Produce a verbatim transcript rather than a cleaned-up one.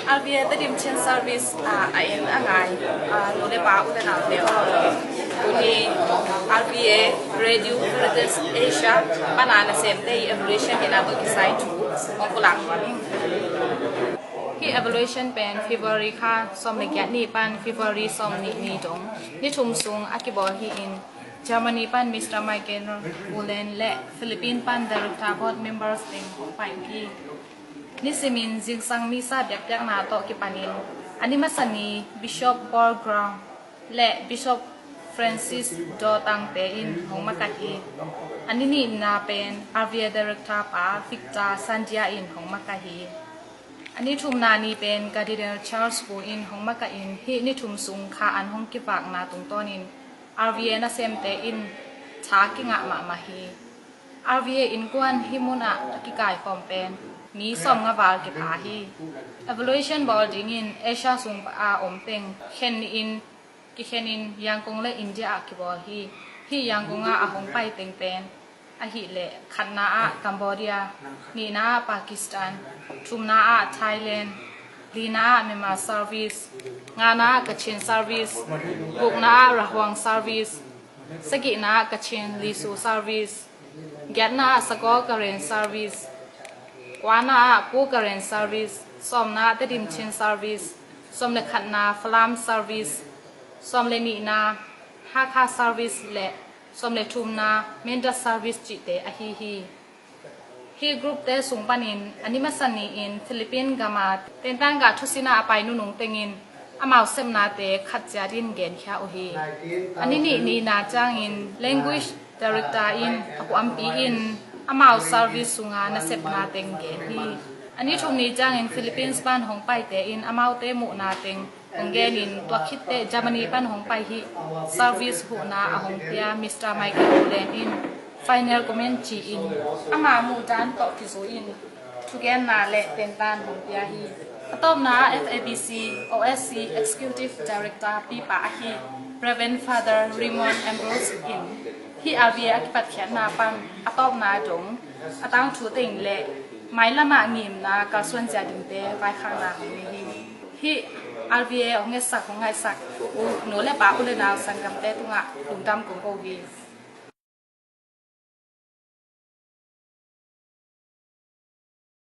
RVA Tedim Chin Service a en a ngai nu le pa u le naute aw, tuni RVA Radio Veritas Asia pana nasemte i evaluation hi na to kisai thu ong pulak nuam ing. Hi evaluation pen February kha sawm le giat ni pan February sawm nih ni dong ni thum sung a kibawl hi in, Germany pan Mister Michael Ulen le Philippine pan Director Board members teng hong pai uh hi. Nisimin zingsang misa biakpiakna tawh kipanin a ni masa ni Bishop Paul Graham le Bishop Francis Daw Tangte in hong makaih hi. A ni nihna pen RVA Director pa Victor Sandia in hong makaih hi. A ni thumna ni pen Cardinal Charles Bo in hong makaih in, hi ni thum sung kha an hong kivakna tungtawnin RVA nasemte in tha kingah mahmah hi. RVA innkuan hi munah a kikaikhawm pen mi sawmnga val kipha hi. Evaluation bawl dingin Asia sung a om teng khen nihin kikhenin Yangon le India ah kibawl hi. Hi Yangon ah a hong pai teng pen ahihleh khatna ah Cambodia, nihna ah Pakistan, thumna ah Thailand, lina ah Myanmar Service, ngana ah Kachin Service, gukna ah Rawang Service, sagihna ah Kachin Lisu Service, giatna ah Sagaw Karen Service, kuana ah Pu Karen Service, sawmna ah Tedim Chin Service, sawm le khatna Falam Service, sawm le nihna Hakha Service le sawm le thumna Mindat Service cihte ahi hi. Hi groupte sung panin a ni masa ni-in Philippine gama tentang gah thusinah a pai nunung tengin amau sepnate khat ciatin genkhia uh hi. A ni nih nihna ciangin language director in a kuampi in amau service sunga nasepna teng gen hi. A ni thum ni ciangin Philippines pan hong paite in amaute muhna teng hong genin tua khitteh Germany pan hong pai hi. Service huhna a hong pia Mister Michael Ulen in final comment ci-in ama muhdan tawh kizui-in thugenna le tentan hong pia hi. A tawpna ah FABC OSC Executive Director pipa ahi Reverend Father Raymond Ambrose in hi RVA a kipatkhiatna pan a tawpna dong a tangthu teng le mailamah ngimna kalsuan zia dingte vaikhakna hong nei hi. Hi RVA hong etsak hong ngaihsak uh nu le pa u le nau sanggamte tungah lungdam kong ko hi.